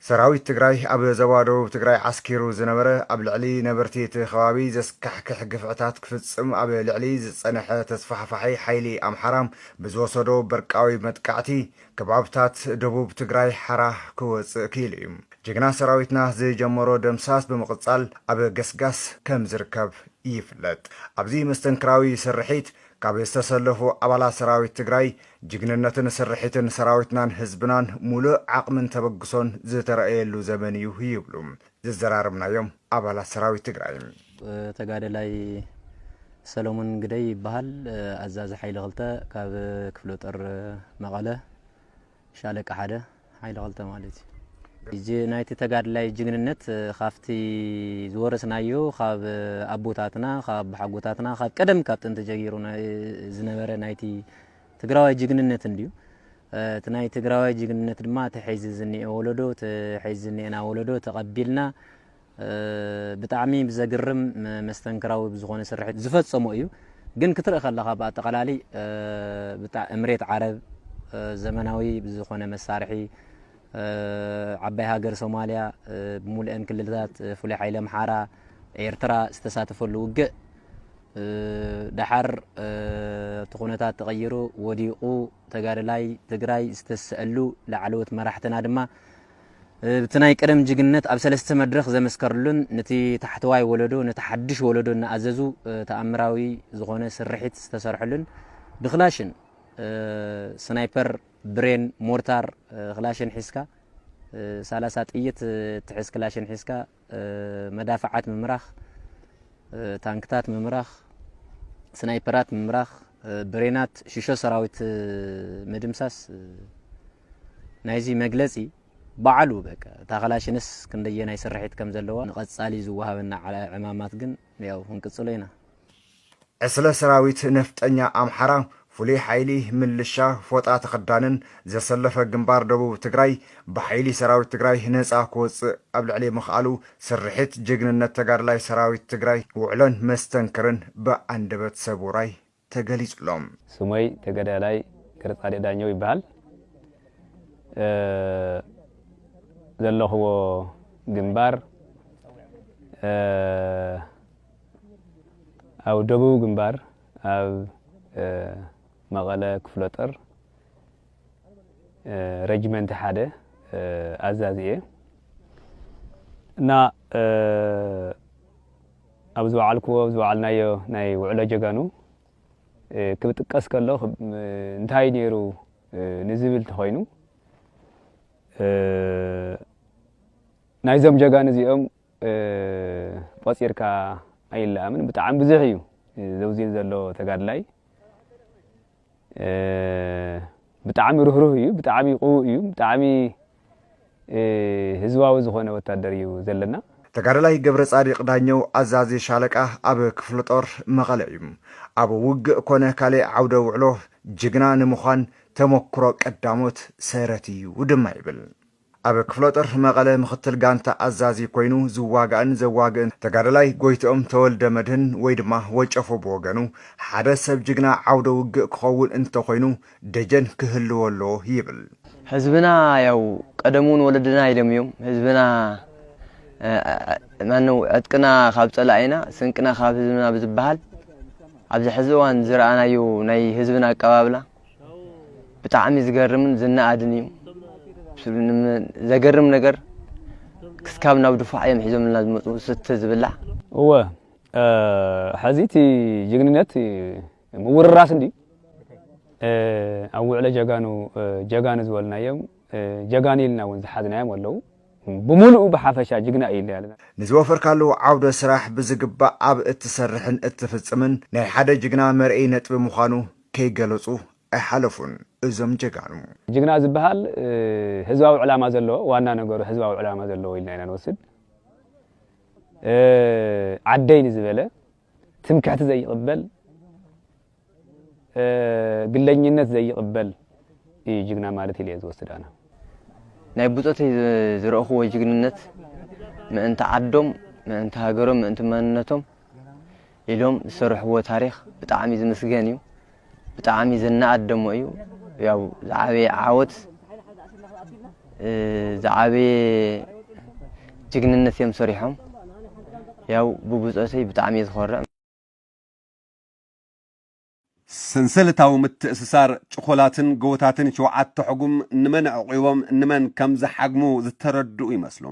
ሰራዊት ትግራይ ኣብ ዞባ ደቡብ ትግራይ ዓስኪሩ ዝነበረ፣ ኣብ ልዕሊ ነበርቲ እቲ ከባቢ ዘስካሕክሕ ግፍዕታት ክፍጽም ኣብ ልዕሊ ዝጸንሐ ተስፋሕፋሒ ሓይሊ ኣምሓራ ብዝወሰዶ በርቃዊ መጥቃዕቲ፣ ከባብታት ደቡብ ትግራይ ሓራ ክወጽእ ክኢሉ እዩ። ጅግና ሰራዊትና ዝጀመሮ ደምሳስ ብምቕጻል ኣብ ገስጋስ ከም ዝርከብ ይፍለጥ። ኣብዚ መስተንክራዊ ስርሒት ካብ ዝተሰለፉ ኣባላት ሰራዊት ትግራይ፣ ጅግንነትን ስርሒትን ሰራዊትናን ህዝብናን ሙሉእ ዓቕምን ተበግሶን ዝተረኣየሉ ዘመን እዩ ይብሉ ዝዘራረብናዮም ኣባላት ሰራዊት ትግራይ። ተጋደላይ ሰሎሞን ግደይ ይበሃል። ኣዛዚ ሓይሊ ክልተ ካብ ክፍለ ጦር መቐለ፣ ሻለቃ ሓደ ሓይሊ ክልተ ማለት እዩ። እዚ ናይቲ ተጋድላይ ጅግንነት ካብቲ ዝወረስናዮ ካብ ኣቦታትና፣ ካብ ሓጎታትና፣ ካብ ቀደም ካብ ጥንቲ ጀጊሩ ናይ-፣ ዝነበረ ናይቲ ትግራዋይ ጅግንነት እንድዩ። እቲ ናይ ትግራዋይ ጅግንነት ድማ እቲ ሐዚ ዝኒኤ ወለዶ፣ እቲ ሐዚ ዝኒኤና ወለዶ ተቐቢልና፣ እ፣ ብጣዕሚ ብዘግርም መ-፣ መስተንክራዊ ብዝኾነ ስርሒት ዝፈጸሞ እዩ። ግን ክትርኢ ከለኻ ብኣጠቓላሊ፣ እ፣ ብጣ-፣ እምሬት ዓረብ፣ እ፣ ዘመናዊ ብዝኾነ መሳርሒ፣ እ፣ ዓባይ ሃገር ሶማልያ፣ እ፣ ብምሉአን ክልልታት፣ እ፣ ፍሉይ ሓይሊ ኣምሓራ፣ ኤርትራ ዝተሳተፈሉ ውግእ፣ እ፣ ደሓር፣ እ፣ እቲ ኩነታት ተቐይሩ ወዲቑ ተጋደላይ ትግራይ ዝተስአሉ ላዕለዎት መራሕትና ድማ፣ እ፣ እቲ ናይ ቀደም ጅግንነት ኣብ ሰለስተ መድረኽ ዘመስከርሉን ነቲ ታሕተዋይ ወለዶ፣ ነቲ ሓድሽ ወለዶ እናኣዘዙ፣ እ፣ ተኣምራዊ ዝኾነ ስርሒት ዝተሰርሐሉን ብክላሽን፣ እ፣ ስናይፐር፣ ብሬን፣ ሞርታር፣ እ፣ ክላሽን ሒዝካ፣ እ፣ ሰላሳ ጥይት፣ እ፣ ትሕዝ ክላሽን ሒዝካ፣ እ፣ መዳፍዓት ምምራኽ፣ እ፣ ታንክታት ምምራኽ፣ ስናይፐራት ምምራኽ፣ እ፣ ብሬናት፣ ሽሾ ሰራዊት፣ እ፣ ምድምሳስ፣ እ፣ ናይዚ መግለጺ ባዕሉ በቃ። እታ ክላሽንስ ክንደየናይ ስርሒት ከም ዘለዋ ንቐጻሊ ዝወሃበና ዓ-፣ ዕማማት ግን ያው ክንቅጽሎ ኢና። ዕስለ ሰራዊት ነፍጠኛ ኣምሓራ፣ ፍሉይ ሓይሊ፣ ምልሻ፣ ፎጣ ተኸዳንን ዘሰለፈ ግንባር ደቡብ ትግራይ ብሓይሊ ሰራዊት ትግራይ ነጻ ክወጽእ ኣብ ልዕሊ ምኽኣሉ፣ ስርሒት ጅግንነት ተጋድላይ ሰራዊት ትግራይ ውዕሎን መስተንክርን ብኣንደበት ሰብ ውራይ ተገሊጹሎም። ስሞይ ተጋዳላይ ገብረጻድቕ ዳኘው ይበሃል። እ፣ ዘለኽዎ ግንባር፣ እ፣ ኣብ ደቡብ ግንባር፣ ኣብ፣ እ፣ መቐለ ክፍለ ጦር፣ እ፣ ረጅመንት ሓደ፣ እ፣ ኣዛዚ እየ። እና፣ እ፣ ኣብ ዝወዓልክዎ፣ ኣብ ዝወዓልናዮ ናይ ውዕሎ ጀጋኑ፣ እ፣ ክብጥቀስ ከሎ፣ ክብ-፣ እ፣ እንታይ ነይሩ፣ እ፣ ንዝብል ተኾይኑ፣ እ፣ ናይዞም ጀጋኑ እዚኦም፣ እ፣ ቆጺርካ ኣይለኣምን። ብጣዕሚ ብዙሕ እዩ፣ እ፣ ዘውዚን ዘሎ ተጋድላይ። እ፣ ብጣዕሚ ርህሩህ እዩ፣ ብጣዕሚ ቅዉእ እዩ፣ ብጣዕሚ፣ እ፣ ህዝባዊ ዝኾነ ወታደር እዩ ዘለና። ተጋዳላይ ገብረጻድቕ ዳኘው፣ ኣዛዚ ሻለቃ፣ ኣብ ክፍለ ጦር መቐለ እዩ። ኣብ ውግእ ኮነ ካልእ ዓውደ ውዕሎ ጅግና ንምዃን ተመኩሮ ቀዳሞት ሰረት እዩ ድማ ይብል። ኣብ ክፍለ ጦር መቐለ ምኽትል ጋንታ ኣዛዚ ኮይኑ ዝዋጋእን ዘዋግእን ተጋዳላይ ጎይትኦም ተወልደ መድህን ወይ ድማ ወጨፎ ብወገኑ፣ ሓደ ሰብ ጅግና ዓውደ ውግእ ክኸውን እንተኾይኑ ደጀን ክህልዎ ኣለዎ ይብል። ህዝብና ያው ቀደም እውን ወለድና ኢሎም እዮም። ህዝብና፣ እ፣ ማነው ዕጥቅና ካብ ጸላኢና፣ ስንቅና ካብ ህዝብና ብዝበሃል ኣብዚ ሕዚ እዋን ዝረኣናዮ ናይ ህዝብና ኣቀባብላ ብጣዕሚ ዝገርምን ዝነኣድን እዩ። ስብ-፣ ንም-፣ ዘገርም ነገር ክስካብ ናብ ድፋዕ እዮም ሒዞምልና ዝመፁ፣ ስተ ዝብላዕ። እወ፣ እ፣ ሕዚ እቲ ጅግንነት ምውርራስ እንዲ፣ እ፣ ኣብ ውዕለ ጀጋኑ፣ እ፣ ጀጋኑ ዝበልናዮም፣ እ፣ ጀጋኑ ኢልና እውን ዝሓዝናዮም ኣለዉ። ብምሉኡ ብሓፈሻ ጅግና እዩ ኢልና ኣለና። ንዝወፈርካሉ ዓውደ ስራሕ ብዝግባእ ኣብ እትሰርሕን እትፍጽምን ናይ ሓደ ጅግና መርአይ ነጥቢ ምዃኑ ከይገለጹ ኣይሓለፉን እዞም ጀጋኑ። ጅግና ዝበሃል፣ እ፣ ህዝባዊ ዕላማ ዘለዎ፣ ዋና ነገሩ ህዝባዊ ዕላማ ዘለዎ ኢልና ኢና ንወስድ። እ፣ ዓደይ ንዝበለ፣ ትምክሕቲ ዘይቕበል፣ እ፣ ግለኝነት ዘይቕበል እዩ ጅግና ማለት ኢለ እየ ዝወስድ ኣነ። ናይ ብጾተይ ዝ-፣ ዝረእኽዎ ጅግንነት ምእንቲ ዓዶም፣ ምእንቲ ሃገሮም፣ ምእንቲ መንነቶም ኢሎም ዝሰርሕዎ ታሪኽ ብጣዕሚ ዝምስገን እዩ። ብጣዕሚ ዝነኣድ ደሞ እዩ። ያው ዝዓበየ ዓወት ዝዓበየ ጅግንነት እዮም ሰሪሖም። ያው ብብጾተይ ብጣዕሚ እየ ዝኮርዕ። ሰንሰለታዊ ምትእስሳር ጭኾላትን ጎቦታትን ሸውዓተ ሕጉም ንመን ኣዕቂቦም ንመን ከም ዝሓግሙ ዝተረድኡ ይመስሉ።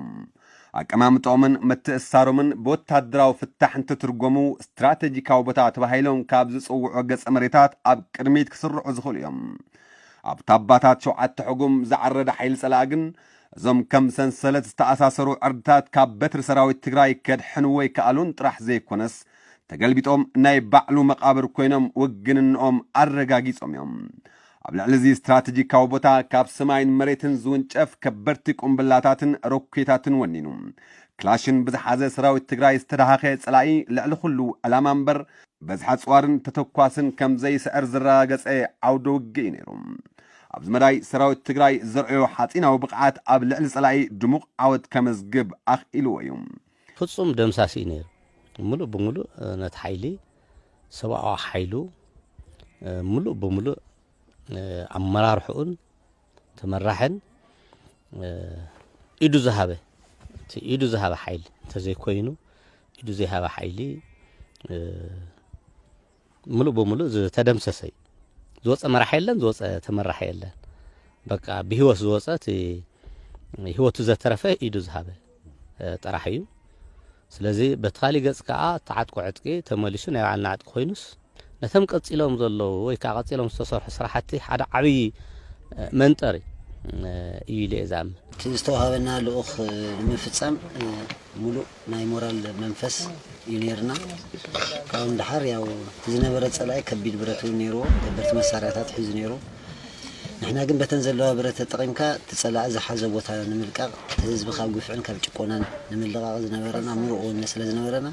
ኣቀማምጦምን ምትእስሳሮምን ብወታደራዊ ፍታሕ እንትትርጎሙ ስትራተጂካዊ ቦታ ተባሂሎም ካብ ዝፅውዑ ገፀ መሬታት ኣብ ቅድሚት ክስርዑ ዝኽእሉ እዮም። ኣብታ ኣባታት ሸውዓተ ሕጉም ዝዓረደ ሓይሊ ጸላኢ ግን እዞም ከም ሰንሰለት ዝተኣሳሰሩ ዕርድታት ካብ በትሪ ሰራዊት ትግራይ ከድሕንዎ ኣይከኣሉን ጥራሕ ዘይኮነስ ተገልቢጦም ናይ ባዕሉ መቓብር ኮይኖም ውግንንኦም ኣረጋጊጾም እዮም። ኣብ ልዕሊ እዚ ስትራተጂካዊ ቦታ ካብ ሰማይን መሬትን ዝውንጨፍ ከበድቲ ቁምብላታትን ሮኬታትን ወኒኑ ክላሽን ብዝሓዘ ሰራዊት ትግራይ ዝተዳሃኸ ጸላኢ ልዕሊ ኩሉ ዕላማ እምበር በዝሒ ኣፅዋርን ተተኳስን ከም ዘይስዕር ዝረጋገፀ ዓውደ ውግእ እዩ ነይሩ። ኣብዚ መዳይ ሰራዊት ትግራይ ዘርእዮ ሓፂናዊ ብቕዓት ኣብ ልዕሊ ፀላኢ ድሙቕ ዓወት ከመዝግብ ኣኽኢልዎ እዩ። ፍፁም ደምሳሲ እዩ ነይሩ። ሙሉእ ብሙሉእ ነቲ ሓይሊ ሰብኣዊ ሓይሉ ሙሉእ ብሙሉእ ኣመራርሕኡን ተመራሕን ኢዱ ዝሃበ እቲ ኢዱ ዝሃበ ሓይሊ እንተዘይኮይኑ ኢዱ ዘይሃበ ሓይሊ ሙሉእ ብሙሉእ ዝተደምሰሰ እዩ። ዝወፀ መራሒ የለን፣ ዝወፀ ተመራሒ የለን። በቃ ብህይወት ዝወፀ እቲ ህይወቱ ዘተረፈ ኢዱ ዝሃበ ጥራሕ እዩ። ስለዚ በቲ ካሊእ ገፅ ከዓ እቲ ዓጥቁ ዕጥቂ ተመሊሱ ናይ ባዕልና ዕጥቂ ኮይኑስ ነቶም ቀፂሎም ዘለዉ ወይ ከዓ ቀፂሎም ዝተሰርሑ ስራሕቲ ሓደ ዓብዪ መንጠሪ እዩ ኢለ እየ ዝኣምን። እቲ ዝተዋሃበና ልኡኽ ንምፍፃም ሙሉእ ናይ ሞራል መንፈስ እዩ ነይርና። ካብኡ ንደሓር ያው እቲ ዝነበረ ፀላኢ ከቢድ ብረት እውን ነይርዎ፣ ከበድቲ መሳርያታት ሒዙ ነይሩ። ንሕና ግን በተን ዘለዋ ብረት ተጠቒምካ እቲ ጸላኢ ዝሓዞ ቦታ ንምልቃቕ እቲ ህዝቢ ካብ ግፍዕን ካብ ጭቆናን ንምልቓቕ ዝነበረና ምሉእ ወነ ስለ ዝነበረና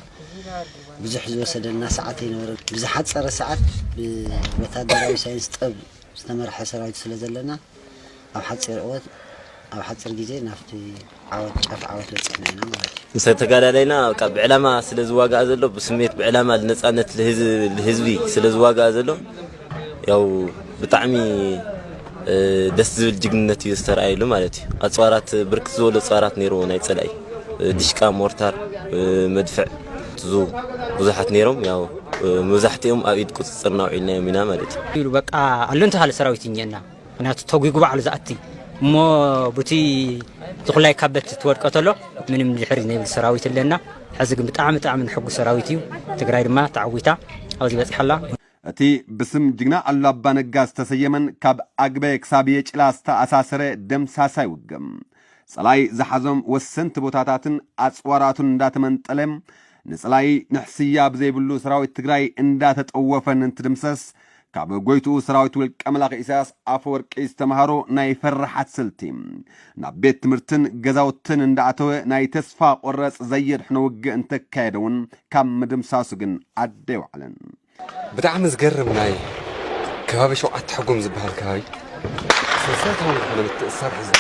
ብዙሕ ዝወሰደልና ሰዓት ኣይነበረን። ብዝሓጸረ ሰዓት ብወታደራዊ ሳይንስ ጥበብ ዝተመርሐ ሰራዊት ስለ ዘለና ኣብ ሓጺር እወት ኣብ ሓጺር ግዜ ናብቲ ዓወት ጫፍ ዓወት በጺሕና ኢና ማለት እዩ። ምስ ተጋዳላይና በቃ ብዕላማ ስለ ዝዋጋእ ዘሎ ብስሜት ብዕላማ ንነጻነት ንህዝቢ ስለ ዝዋጋእ ዘሎ ያው ብጣዕሚ ደስ ዝብል ጅግንነት እዩ ዝተረኣየሉ ማለት እዩ። ኣፅዋራት ብርክት ዝበሉ ኣፅዋራት ነይርዎ ናይ ፀላኢ ድሽቃ፣ ሞርታር፣ መድፍዕ ዙ ብዙሓት ነይሮም። ያው መብዛሕትኦም ኣብ ኢድ ቁፅፅርና ኣውዒልናዮም ኢና ማለት እዩ። ኢሉ በቃ ኣሎ እንተሃለ ሰራዊት እኛና ምክንያቱ ተጒጉ ባዕሉ ዝኣቲ እሞ ቡቲ ዝኹላይ ካበት ትወድቀ ተሎ ምንም ድሕሪ ነይብል ሰራዊት ኣለና። ሕዚ ግን ብጣዕሚ ብጣዕሚ ንሕጉ ሰራዊት እዩ። ትግራይ ድማ ተዓዊታ ኣብዚ በፂሓላ። እቲ ብስም ጅግና ኣሉላ ኣባነጋ ዝተሰየመን ካብ ኣግበ ክሳብ የጭላ ዝተኣሳሰረ ደምሳሳይ ውግም ጸላኢ ዝሓዞም ወሰንቲ ቦታታትን ኣጽዋራቱን እንዳተመንጠለ ንጸላኢ ንሕስያ ብዘይብሉ ሰራዊት ትግራይ እንዳተጠወፈን እንትድምሰስ ካብ ጎይትኡ ሰራዊት ውልቀ መላኺ ኢሳያስ ኣፈወርቂ ዝተምሃሮ ናይ ፈራሓት ስልቲ ናብ ቤት ትምህርትን ገዛውትን እንዳኣተወ ናይ ተስፋ ቆረጽ ዘየድሕኖ ውግእ እንተካየደ እውን ካብ ምድምሳሱ ግን ኣደ ይውዓለን። ብጣዕሚ ዝገርም ናይ ከባቢ ሸውዓተ ሕጉም ዝበሃል ከባቢ ሰንሰለታዊ ዝኾነ ምትእስሳር ሒዙ